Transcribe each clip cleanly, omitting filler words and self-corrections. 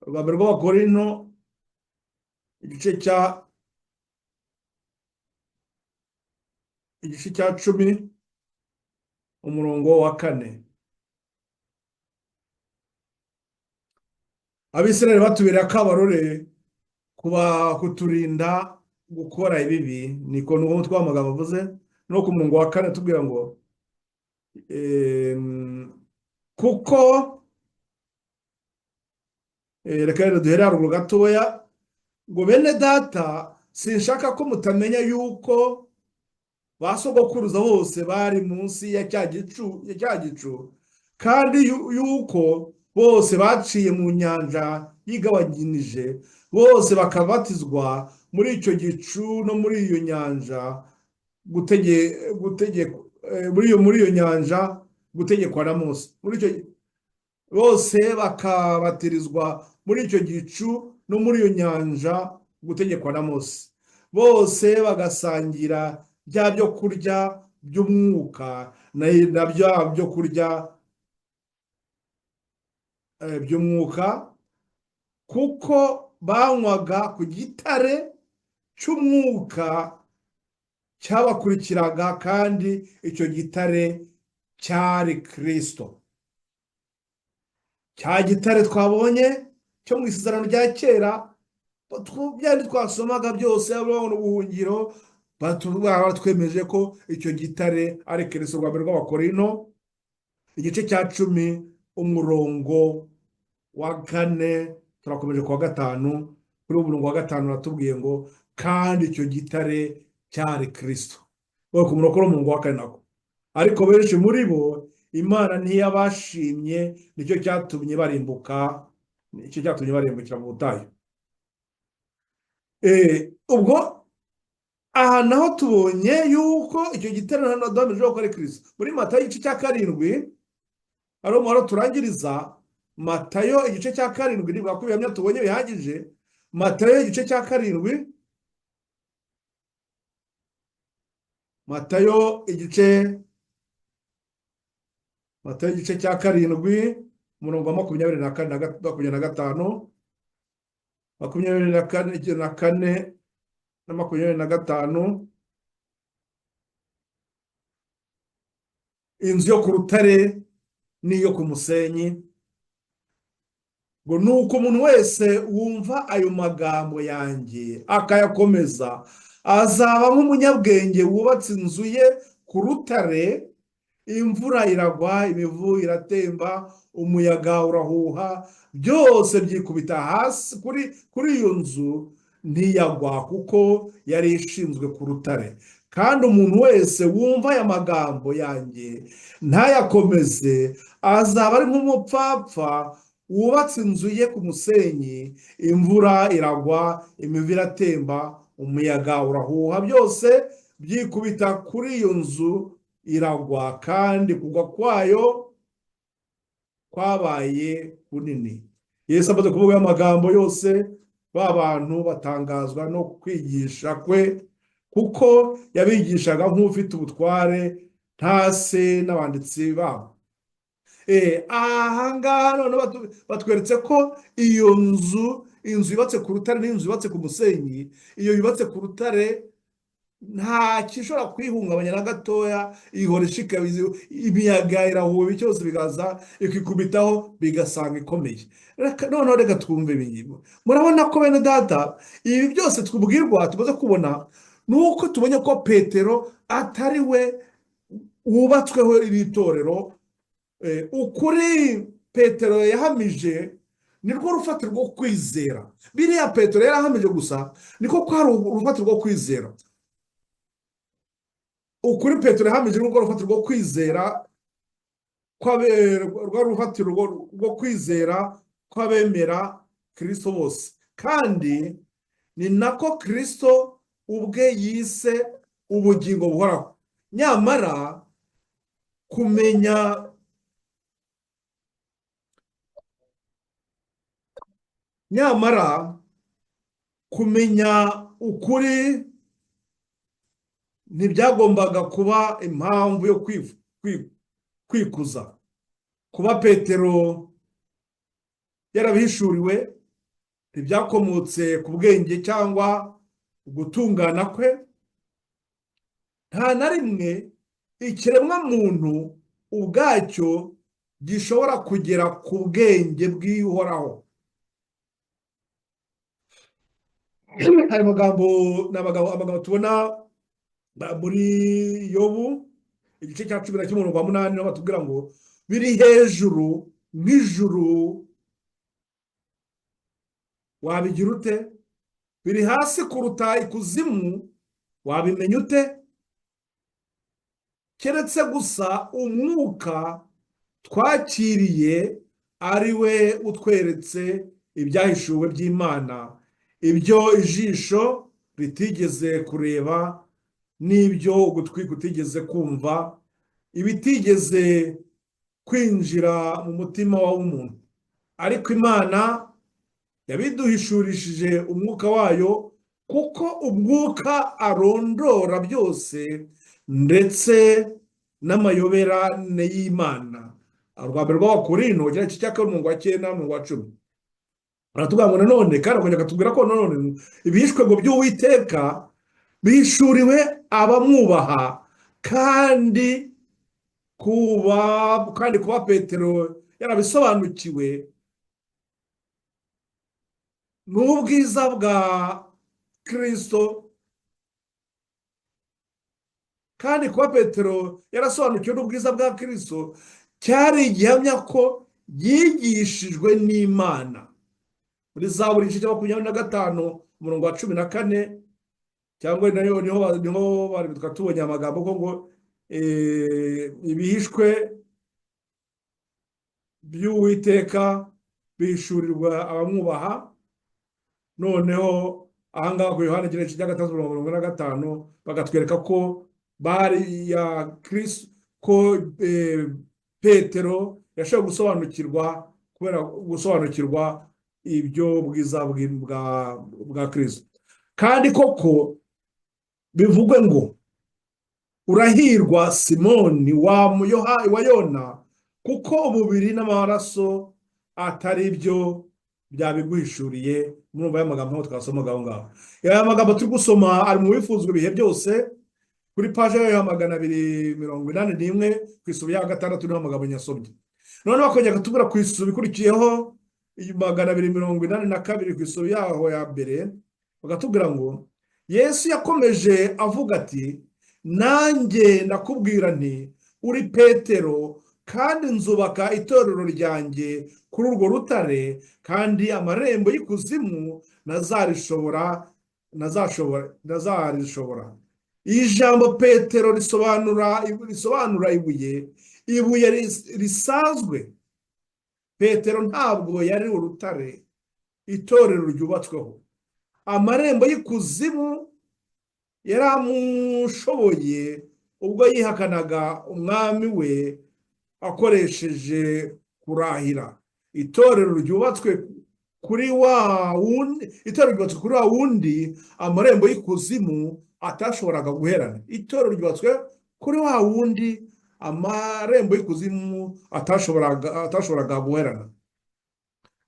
Urwa mbere rw'Abakorinto igice cya 10, umurongo wa 4. Abisirayeli batubereye akabarore kuba kuturinda gukora ibibi, niko nuwo mutwe w'amagambo avuze. No ku murongo wa 4 tubwira ngo kuko reka rero duhere haruguru gatoya, ngo: "Bene data, sinshaka ko mutamenya yuko ba sogokuruza bose bari munsi ya cya gicu, kandi yuko bose baciye mu nyanja yigabanije, bose bakabatizwa muri icyo gicu no muri iyo nyanja muri iyo nyanja gutegekwa na Mose." Muri icyo bose bakabatirizwa muri icyo gicu no muri iyo nyanja gutegekwa na Mose, bose bagasangira bya byo kurya by'umwuka na bya byo kurya by'umwuka, kuko banywaga ku gitare cy'umwuka cyabakurikiraga, kandi icyo gitare cyari Kirisito. Cya gitare twabonye cyo mu Isezerano rya Kera, byandi twasomaga byose, babona ubuhungiro, batwemeje ko icyo gitare ari Kirisito. Rwa mbere rw'Abakorino igice cya 10, umurongo wa 4, turakomeje ku wa 5. Kuri uwo murongo wa 5 uratubwiye ngo: "Kandi icyo gitare cyari Kirisito." Ku murongo wa 4 nako: "Ariko benshi muri bo Imana ntiyabashimye, nicyo cyatumye barimbuka, nicyo cyatumye barimbukira mu butayu." Ubwo aha naho tubonye yuko icyo gitare hano duhamije ko ari Kirisito. Muri Matayo igice cya 7, ari umuharo turangiriza. Matayo igice cya 7, niba ko ibihamya tubonye bihagije. Matayo igice cya 7, Matayo igice cya 7, umurongo wa 24 na 25, 24 na 25. Inzu yo ku rutare n'iyo ku musenyi. Ngo: "Nuko umuntu wese wumva ayo magambo yanjye akayakomeza azaba nk'umunyabwenge wubatse inzu ye ku rutare. Imvura iragwa, imivu iratemba, umuyaga urahuha, byose byikubita hasi kuri iyo nzu, ntiyagwa, kuko yari ishinzwe ku rutare. Kandi umuntu wese wumva aya magambo yanjye ntayakomeze azaba ari nk'umupfapfa wubatse inzu ye ku musenyi. Imvura iragwa, imivu iratemba, umuyaga urahuha, byose byikubita kuri iyo nzu, iragwa, kandi kugwa kwayo kwabaye kunini." Yesu amaze kuvuga amagambo yose, ba bantu batangazwa no kwigisha kwe, kuko yabigishaga nk'ufite ubutware, ntase n'abanditsi babo. Aha ngaha noneho batweretse ko iyo nzu, inzu yubatse ku rutare n'inzu yubatse ku musenyi, iyo yubatse ku rutare nta gishobora kuyihungabanya na gatoya, ihora ishikamiye. Imiyaga irahuha, cyose bigaza ikikubitaho, bigasanga ikomeye. Noneho reka twumve ibi ngibi. Murabona ko, bene data, ibi byose tubwirwa, tumaze kubona, ni uko tubonye ko Petero atari we wubatsweho iri torero. Ukuri Petero yahamije nirwo rufatiro rwo kwizera. Biriya Petero yarahamije gusa niko kwari urufatiro rwo kwizera. Ukuri Petero yahamije nirwo rufatiro rwo kwizera, rwa rufatiro rwo kwizera kw'abemera Kirisito bose, kandi ni nako Kirisito ubwe yise ubugingo buhoraho. Nyamara kumenya ukuri ntibyagombaga kuba impamvu yo kwikuza. Kuba Petero yarabihishuriwe Ntibyakomotse ku bwenge cyangwa gutungana kwe. Nta na rimwe ikiremwamuntu ubwacyo gishobora kugera ku bwenge bw'ihoraho. Hari amagambo, ni amagambo tubona muri Yobu igice cya 11 umurongo wa 8, niho batubwira ngo biri hejuru nk'ijuru wabigira ute? Biri hasi kuruta ikuzimu wabimenya ute? Keretse gusa umwuka twakiriye ari we utweretse ibyahishuwe by'Imana, ibyo ijisho ritigeze kureba n'ibyo ugutwi kutigeze kumva, ibitigeze kwinjira mu mutima w'umuntu. Ariko Imana yabiduhishurishije umwuka wayo, kuko umwuka arondora byose ndetse n'amayoberane y'Imana. Urwa mbere rw'Abakorinto igice cya 2 umurongo wa 9 umurongo wa 10. Baratubwira ngo nanone kandi bakongera bakatubwira ko nanone ibihishwe ngo by'Uwiteka bihishuriwe abamwubaha, kandi kuba Petero yarabisobanukiwe n'ubwiza bwa Kristo, kandi kuba Petero yarasobanukiwe n'ubwiza bwa Kristo cyari igihamya ko yigishijwe n'Imana. Muri Zaburi igice cya 25 umurongo wa 14, cyangwa nayo niho bari tubonye amagambo ko ngo ibihishwe by'Uwiteka bihishurirwa abamwubaha. Noneho ahangaha ku Yohana igice cya 6 umurongo 45 bakatwereka ko bari ya Kristo, ko Petero yashoboye gusobanukirwa kubera gusobanukirwa ibyo bwiza bwa Kristo. Kandi koko bivugwe ngo urahirwa Simoni wa Yona, kuko umubiri n'amaraso atari byo byabiguhishuriye. Murumva aya magambo twasomaga aho ngaho. Aya magambo turi gusoma ari mu bifuzwa ibihe byose kuri paje ya 281 ku isubi ya 6, niho amagambo nyasomye. Noneho bakongera bakatubwira ku isubi ikurikiyeho 282 ku isubi yaho ya mbere, bakatubwira ngo Yesu yakomeje avuga ati nanjye ndakubwira nti uri Petero, kandi nzubaka itorero ryanjye kuri urwo rutare, kandi amarembo y'ikuzimu ntazarishobora. Ijambo Petero risobanura ibuye, ibuye risanzwe. Petero ntabwo yari urutare itorero ryubatsweho. Amarembo y'ikuzimu yaramushoboye ubwo yihakanaga umwami we akoresheje kurahira. Itorero ryubatswe kuri wa wundi, itorero ryubatswe kuri wa wundi amarembo y'ikuzimu atashoboraga guherana. Itorero ryubatswe kuri wa wundi amarembo y'ikuzimu atashoboraga guherana.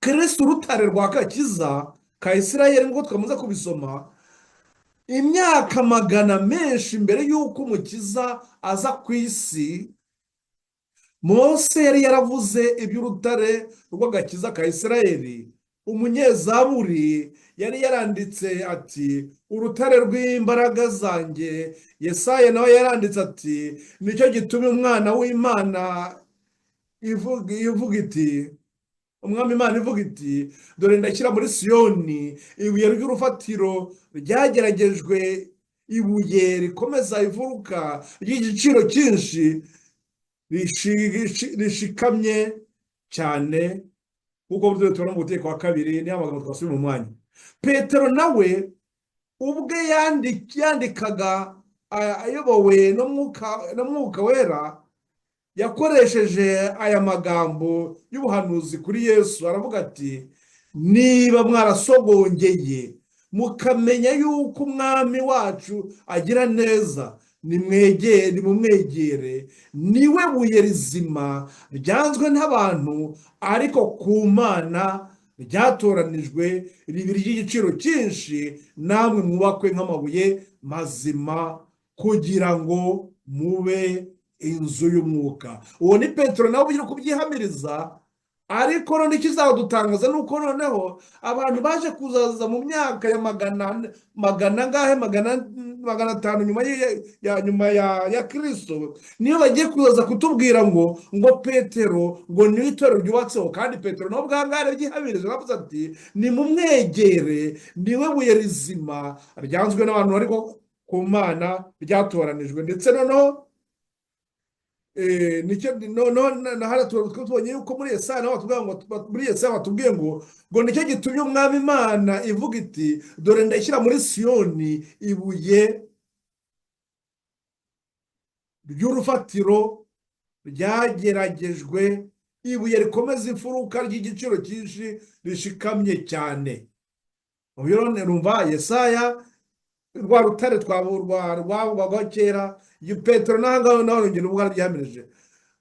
Kristo urutare rwa gakiza ka Isirayeli, nk'uko twamaze kubisoma, imyaka magana menshi mbere y'uko Umukiza aza ku isi, Mose yari yaravuze iby'urutare rw'agakiza ka Isirayeli. Umunyezaburi yari yaranditse ati urutare rw'imbaraga zanjye. Yesaya nawe yaranditse ati nicyo gituma umwana w'Imana ivuga iti, umwami Imana ivuga iti dore ndashyira muri Siyoni ibuye ry'urufatiro ryageragejwe, ibuye rikomeza imfuruka ry'igiciro cyinshi, rishikamye cyane, kuko tubona mu Gutegeka kwa kabiri, niyo amagambo twasubiye mu mwanya. Petero nawe ubwe yandikaga ayobowe n'Umwuka Wera, yakoresheje aya magambo y'ubuhanuzi kuri Yesu, aravuga ati niba mwarasogongeye mukamenya yuko umwami wacu agira neza, nimumwegere, niwe buye rizima ryanzwe n'abantu, ariko ku Mana ryatoranijwe, ribe iry'igiciro cyinshi, namwe mwubakwe nk'amabuye mazima kugira ngo mube inzu y'umwuka. Uwo ni Petero nawe ugira kubyihamiriza. Ariko none ikizadutangaza ni uko noneho abantu baje kuzaza mu myaka ya magana angahe, 500 nyuma ya Kirisito, niyo bagiye kuzaza kutubwira ngo Petero ngo niwe itorero ryubatseho. Kandi Petero nawe ubwangahe arabyihamiriza, aravuze ati: "Nimumwegere, niwe buye rizima ryanzwe n'abantu, ariko ku Mana ryatoranijwe." Ndetse noneho nicyo noneho na hariya tubonye yuko muri Yesaya naho batubwira ngo, muri Yesaya batubwiye ngo nicyo gitumye Umwami Imana ivuga iti: "Dore ndashyira muri Siyoni ibuye ry'urufatiro ryageragejwe, ibuye rikomeza imfuruka ry'igiciro cyinshi rishikamye cyane." Numva Yesaya, rwa rutare rwavugwagaho kera, Petero n'ahangaha nawe rongera ubwo arabyihamirije.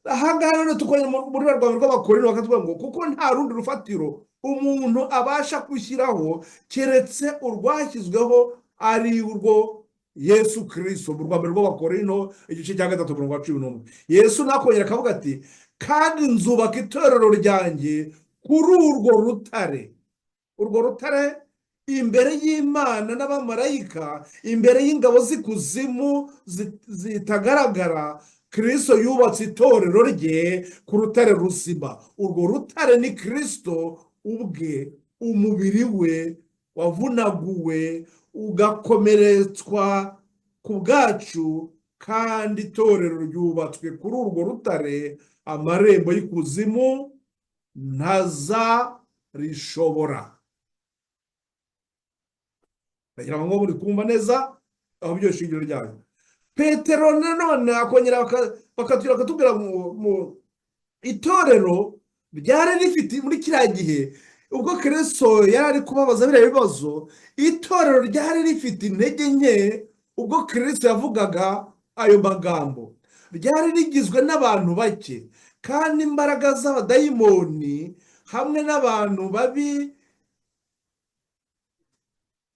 Ahangaha rero tukongera muri rwa rw'Abakorinto bakatubwira ngo kuko nta rundi rufatiro umuntu abasha gushyiraho keretse urwashyizweho, ari urwo Yesu Kirisito. Mu rwa mbere rw'Abakorinto igice cya 3, umurongo wa 11, Yesu nakongera akavuga ati: "Kandi nzubaka itorero ryanjye kuri urwo rutare." Urwo rutare, imbere y'Imana n'abamarayika, imbere y'ingabo z'ikuzimu zitagaragara, Kirisito yubatse itorero rye ku rutare ruzima. Urwo rutare ni Kirisito ubwe, umubiri we wavunaguwe ugakomeretswa ku bwacu. Kandi itorero ryubatswe kuri urwo rutare, amarembo y'ikuzimu ntazarishobora. Ndagira ngo muri kumva neza aho byo shingiro ryayo. Petero nanone akongera bakatubwira mu itorero ryari rifite muri kiriya gihe, ubwo Kirisito yari ari kubabaza biriya bibazo, itorero ryari rifite intege nke. Ubwo Kirisito yavugaga ayo magambo, ryari rigizwe n'abantu bake, kandi imbaraga z'abadayimoni hamwe n'abantu babi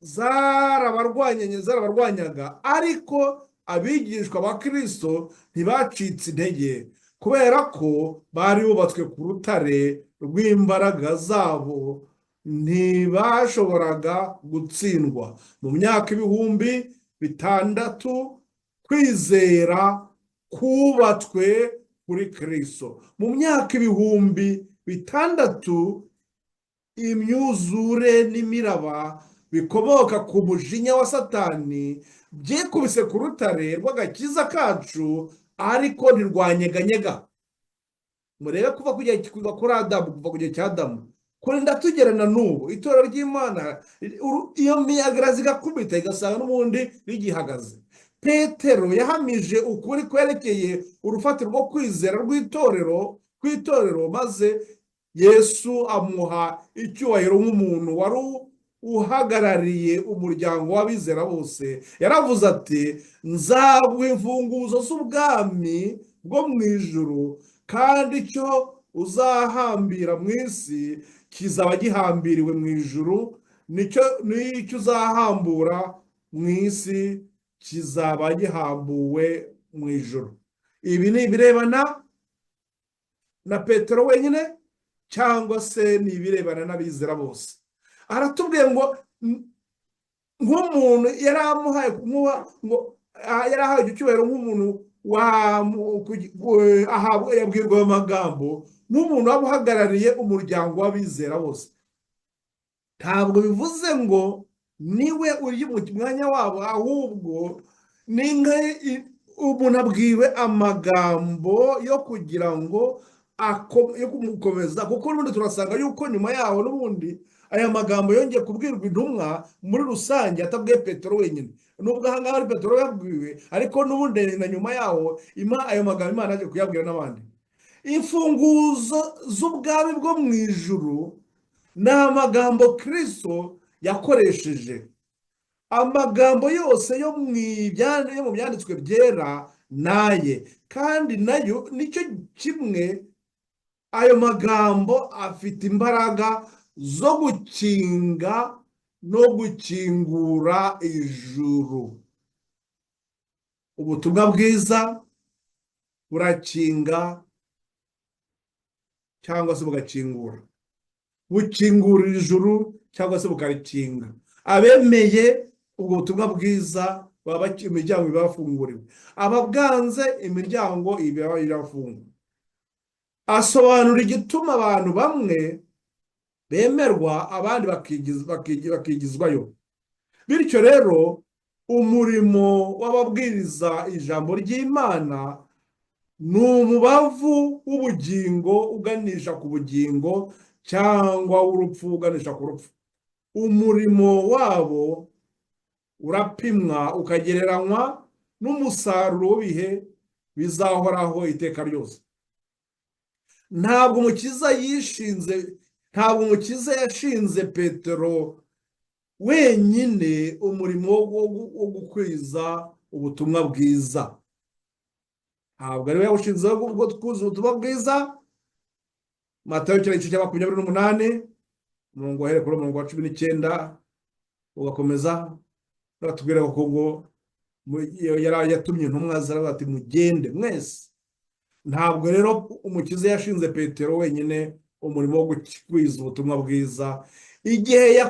zarabarwanyaga. Ariko abigishwa ba Kirisito ntibacitse intege, kubera ko bari bubatswe ku rutare rw'imbaraga zabo ntibashoboraga gutsindwa. Mu myaka 6000, kwizera kubatswe kuri Kirisito. Mu myaka 6000, imyuzure n'imiraba bikomoka ku mujinya wa Satani byikubise ku rutare rw'agakiza kacu, ariko ntirwanyeganyega. Murebe kuva kuva kuri Adamu, kuva ku gihe cya Adamu kurinda tugera na n'ubu, itorero ry'Imana, iyo miyaga iraza igakubita, igasanga n'ubundi rigihagaze. Petero yahamije ukuri kwerekeye urufatiro rwo kwizera rw'itorero kw'itorero, maze Yesu amuha icyubahiro nk'umuntu wari uhagarariye umuryango w'abizera bose. Yaravuze ati: "Nzaguha imfunguzo z'ubwami bwo mu ijuru, kandi icyo uzahambira mu isi kizaba gihambiriwe mu ijuru, nicyo n'icyo uzahambura mu isi kizaba gihambuwe mu ijuru." Ibi ni ibirebana na Petero wenyine, cyangwa se ni ibirebana n'abizera bose? Aratubwiye ngo nk'umuntu yari amuhaye ngo yari ahawe icyo cyubahiro nk'umuntu yabwirwa ayo magambo nk'umuntu waba uhagarariye umuryango w'abizera bose. Ntabwo bivuze ngo niwe uri mu mwanya wabo, ahubwo ni umuntu abwiwe amagambo yo kugira ngo yo kumukomeza, kuko n'ubundi turasanga yuko nyuma yaho n'ubundi aya magambo yongeye kubwirwa intumwa muri rusange, atabwiye Petero wenyine. Nubwo aha ngaha ari Petero yabwiwe, ariko n'ubundi na nyuma yaho ayo magambo Imana yaje kuyabwira n'abandi. Imfunguzo z'ubwami bwo mu ijuru ni amagambo Kirisito yakoresheje. Amagambo yose yo mu byanditswe byera naye, kandi nayo nicyo kimwe. Ayo magambo afite imbaraga. zo gukinga no gukingura ijuru. Ubutumwa bwiza burakinga cyangwa se bugakingura, bukingurira ijuru cyangwa se bukarikinga. Abemeye ubwo butumwa bwiza baba imiryango ibafunguriwe, ababwanze imiryango iba irafunguwe. Asobanura igituma abantu bamwe bemerwa, abandi bakigizwayo. Bityo rero umurimo w'ababwiriza ijambo ry'Imana ni umubavu w'ubugingo uganisha ku bugingo cyangwa w'urupfu uganisha ku rupfu. Umurimo wabo urapimwa ukagereranywa n'umusaruro w'ibihe bizahoraho iteka ryose. Ntabwo Umukiza yishinze, ntabwo Umukiza yashinze Petero wenyine umurimo wo gukwiza ubutumwa bwiza. Ntabwo ari we yawushinze wo gukwiza ubutumwa bwiza. Matayo kiriya gice cya 28, umurongo wahereye kuri umurongo wa 19 ugakomeza, baratubwira ko ngo yari yatumye intumwa zaravuga ati: "Mugende mwese." Ntabwo rero Umukiza yashinze Petero wenyine umurimo wo gukwiza ubutumwa bwiza. Igihe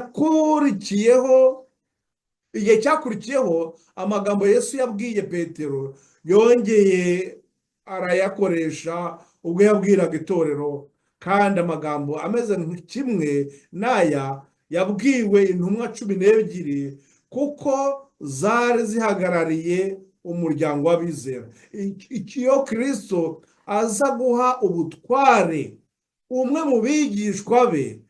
cyakurikiyeho, amagambo Yesu yabwiye Petero yongeye arayakoresha ubwo yabwiraga itorero, kandi amagambo ameze kimwe n'aya yabwiwe intumwa 12 kuko zari zihagarariye umuryango w'abizera. Iyo Kirisito aza guha ubutware umwe mu bigishwa be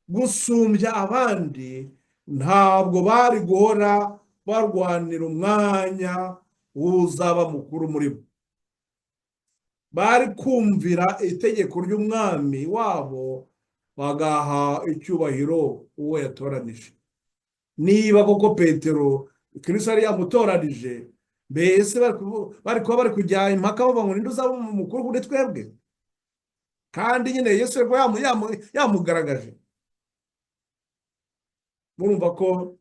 gusumbya abandi, ntabwo bari guhora barwanira umwanya w'uzaba mukuru muri bo. Bari kumvira itegeko ry'Umwami wabo, bagaha icyubahiro uwo yatoranije. Niba koko Petero Kirisito yari yamutoranije, mbese bari kuba bari kujya impaka bavuga ngo: "Ninde uzaba umukuru kuri twebwe?" Kandi nyine Yesu yamugaragaje. Murumva ko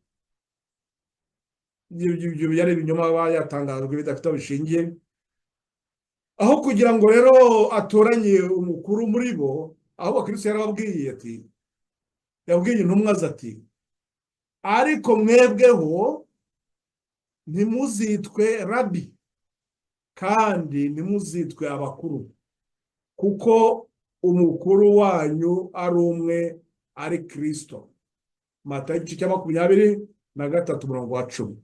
ibyo byari ibinyoma aba yatangajwe bidafite aho bishingiye. Aho kugira ngo rero atoranye umukuru muri bo, ahubwo Kirisito yarababwiye ati, yabwiye intumwa ze ati: "Ariko mwebweho ntimuzitwe rabi, kandi ntimuzitwe abakuru, kuko umukuru wanyu ari umwe, ari Kirisito." Matayo igice cya 23, umurongo wa 10.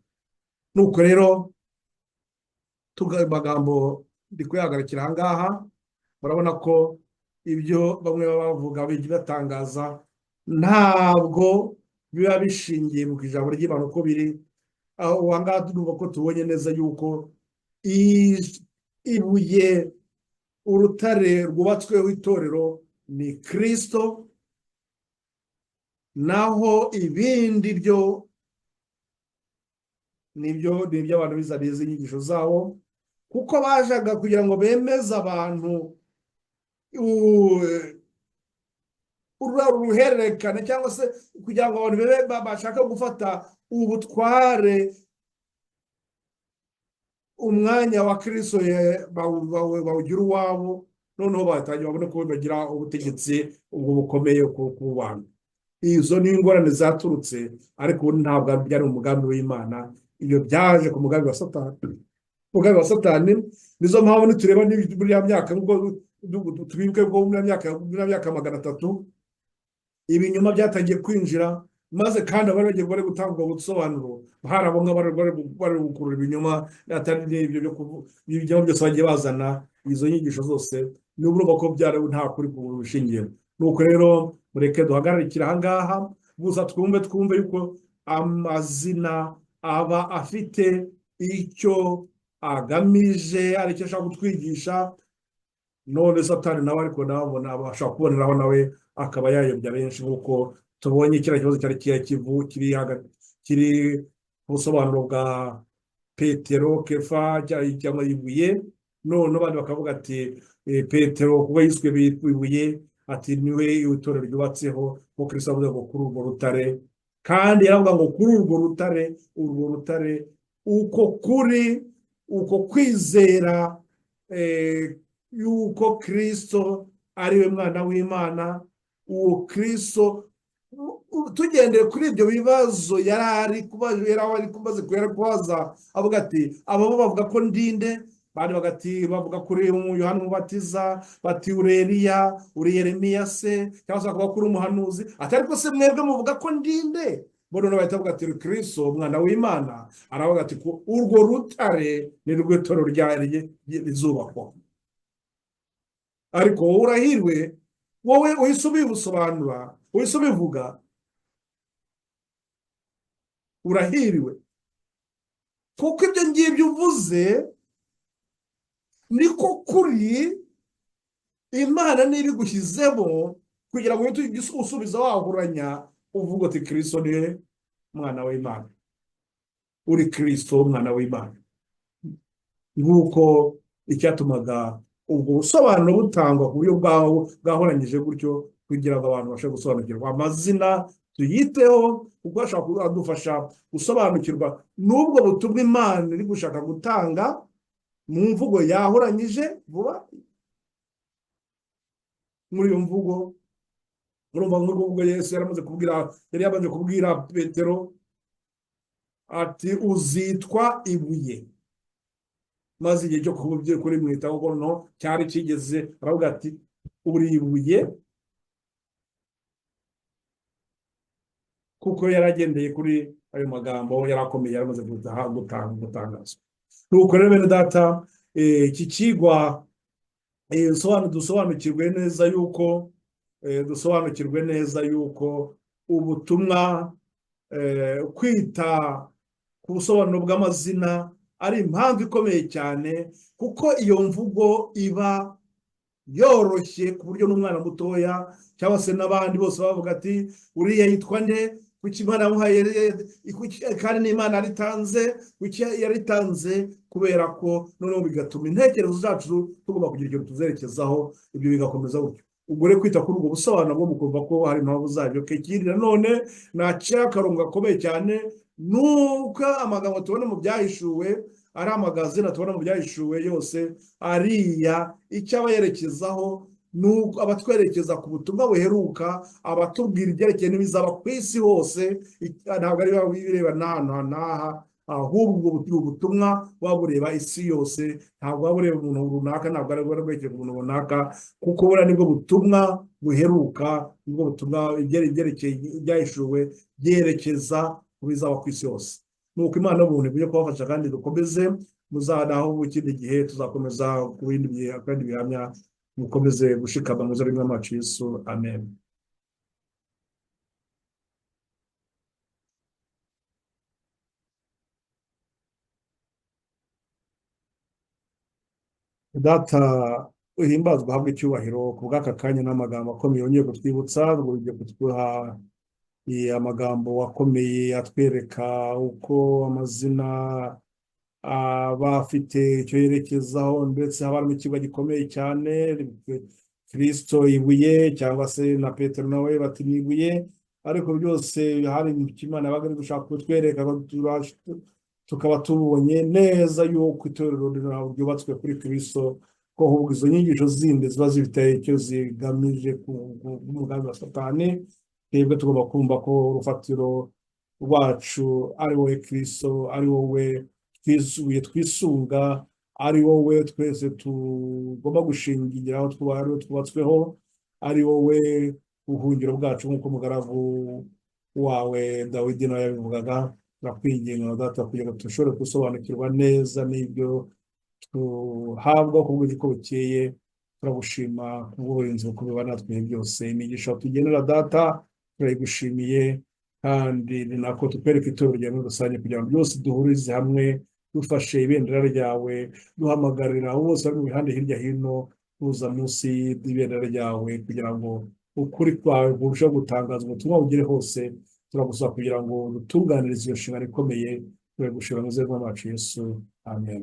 Nuko rero amagambo ndi kuyahagarikira aha ngaha. Murabona ko ibyo bamwe baba bavuga, batangaza, ntabwo biba bishingiye mu ijambo ry'Imana uko biri. Aho aha ngaha turumva ko tubonye neza yuko ibuye, urutare rwubatsweho itorero ni Kirisito, naho ibindi byo nibyo ni iby'abantu bizaniye izi nyigisho zabo, kuko bajaga kugira ngo bemeze abantu uruhererekane, cyangwa se kugira ngo abantu bashaka gufata ubutware, umwanya wa Kirisito bawugira uwabo, noneho batangira babone ko bagira ubutegetsi ubwo bukomeye ku bantu. Izo ni ingorane zaturutse, ariko ubu ntabwo byari umugambi w'Imana. Ibyo byaje ku mugambi wa Satani, umugambi wa Satani. Nizo mpamvu nitureba muri ya myaka, nubwo tubibuke ko muri ya myaka 300 ibinyoma byatangiye kwinjira, maze kandi abari bagiye bari gutanga ubwo busobanuro, hari abo ngabo bari gukurura ibinyoma, atari n'ibyo byo ibinyoma byose bagiye bazana, izo nyigisho zose, niba urumva ko byari nta kuri bushingiye. Nuko rero mureke duhagararikire aha ngaha gusa, twumve yuko amazina aba afite icyo agamije, ari icyo ashaka kutwigisha. None Satani nawe ariko nawe abasha kuboneraho, nawe akaba yayobya benshi, nk'uko tubonye kiriya kibazo cyari kiriya kivu kiri kiri ku busobanuro bwa Petero, Kefa cyangwa ibuye. None abandi bakavuga ati: "Petero kuba yiswe ibuye." Ati niwe itorero ryubatseho, ko Kristo avuga ngo kuri urwo rutare, kandi yaravuga ngo kuri urwo rutare, urwo rutare, uko kuri, uko kwizera yuko Kristo ari we mwana w'Imana, uwo Kristo. Tugendeye kuri ibyo bibazo yari kumaze kubaza, avuga ati abo bavuga ko ndinde, bandi bagati bavuga kuri Yohana Umubatiza, bati uri Eliya, uri Yeremiya se, cyangwa se bakavuga kuri umuhanuzi, ati ariko se mwebwe muvuga ko ndinde? Bo noneho bahita bavuga ati Kristo umwana w'Imana. Aravuga ati urwo rutare ni rwo itorero rizubakwa. Ariko wowe urahirwe, wowe uhise ubibusobanura, uhise ubivuga, urahiriwe, kuko ibyo ngibyo uvuze niko kuri. Imana niba igushyizemo kugira ngo uhite usubiza wahuranya, uvuga uti Kristo niwe mwana w'Imana, uri Kristo umwana w'Imana. Nguko icyatumaga ubwo busobanuro butangwa ku buryo bwahoranyije gutyo, kugira ngo abantu babashe gusobanukirwa amazina. Tuyiteho kuko ashobora kudufasha gusobanukirwa n'ubwo butumwa Imana iri gushaka gutanga mu mvugo yahoranyije vuba. Muri iyo mvugo urumva nk'ubwo Yesu yaramaze kubwira, yari yabanje kubwira Petero ati uzitwa ibuye, maze igihe cyo kurimwitaho no cyari kigeze, aravuga ati uri ibuye, kuko yaragendeye kuri ayo magambo yarakomeye yaramaze gutangazwa. Nuko rero bene data, iki kigwa dusobanukirwe neza yuko dusobanukirwe neza yuko ubutumwa, kwita ku busobanuro bw'amazina ari impamvu ikomeye cyane, kuko iyo mvugo iba yoroshye ku buryo n'umwana mutoya cyangwa se n'abandi bose bavuga ati uriya yitwa nde, kuki Imana yamuhaye, kandi n'Imana yaritanze, kuki yaritanze? Kubera ko noneho bigatuma intekerezo zacu tugomba kugira ikintu tuzerekezaho, ibyo bigakomeza gutyo. Ubwo rero kwita kuri ubwo busobanuro bwo mukumva ko hari impamvu zabyo. Ikindi nanone naciye akarongo gakomeye cyane, nuko amagambo tubona mu byahishuwe ari amagazina tubona mu byahishuwe yose ariya, icyo aba yerekezaho nuko abatwerekeza ku butumwa buheruka, abatubwira ibyerekeye n'ibizaba ku isi hose. Ntabwo ari bireba n'ahantu n'aha, ahubwo ubutumwa buba bureba isi yose, ntabwo buba bureba umuntu runaka, ntabwo ari bwerekeye umuntu runaka, kuko buriya nibwo butumwa buheruka, nibwo butumwa ibyerekeye ibyahishuwe byerekeza ku bizaba ku isi yose. Nuko Imana y'ubuntu ikwiye kubafasha kandi dukomeze, muzanaho ikindi gihe tuzakomeza ku bindi bihe kandi bihamya. Mukomeze gushikama mu izina ry'Umwami wacu Yesu, amen. Data uhimbazwa uhabwe icyubahiro ku bw'aka kanya n'amagambo akomeye yongeye kutwibutsa, ugiye kuduha amagambo akomeye atwereka uko amazina aba afite icyo yerekezaho, ndetse haba harimo ikigo gikomeye cyane, Kristo ibuye, cyangwa se na Petero nawe bati ni ibuye, ariko byose hari Imana yabaga iri gushaka kutwereka, tukaba tubonye neza yuko itorero ryubatswe kuri Kristo, ko ahubwo izo nyigisho zindi ziba zifite icyo zigamije ku mugambi wa Satani. Twebwe tugomba kumva ko urufatiro rwacu ari wowe Kristo, ari wowe twisunga, ari wowe twese tugomba gushingiraho, ari wowe twubatsweho, ari wowe buhungiro bwacu, nk'uko umugaragu wawe Dawidi nawe yabivugaga. Turakwinginga Data kugira ngo dushobore gusobanukirwa neza n'ibyo tuhabwa ku bw'uko bukeye. Turagushima kubw'uburinzi bukomeye natwe byose, imigisha tugenera Data turayigushimiye, kandi ni nako tukwereka itorero ryawe muri rusange kugira ngo byose duhurize hamwe, dufashe ibendera ryawe, duhamagarira abo bose bari mu mihanda hirya hino kuza munsi y'ibendera ryawe, kugira ngo ukuri kwawe kurusheho gutangaza, ubutumwa bugere hose. Turagusaba kugira ngo dutunganirize iyo nshingano ikomeye, turagushima mu izina ry'Umwami Yesu, amen.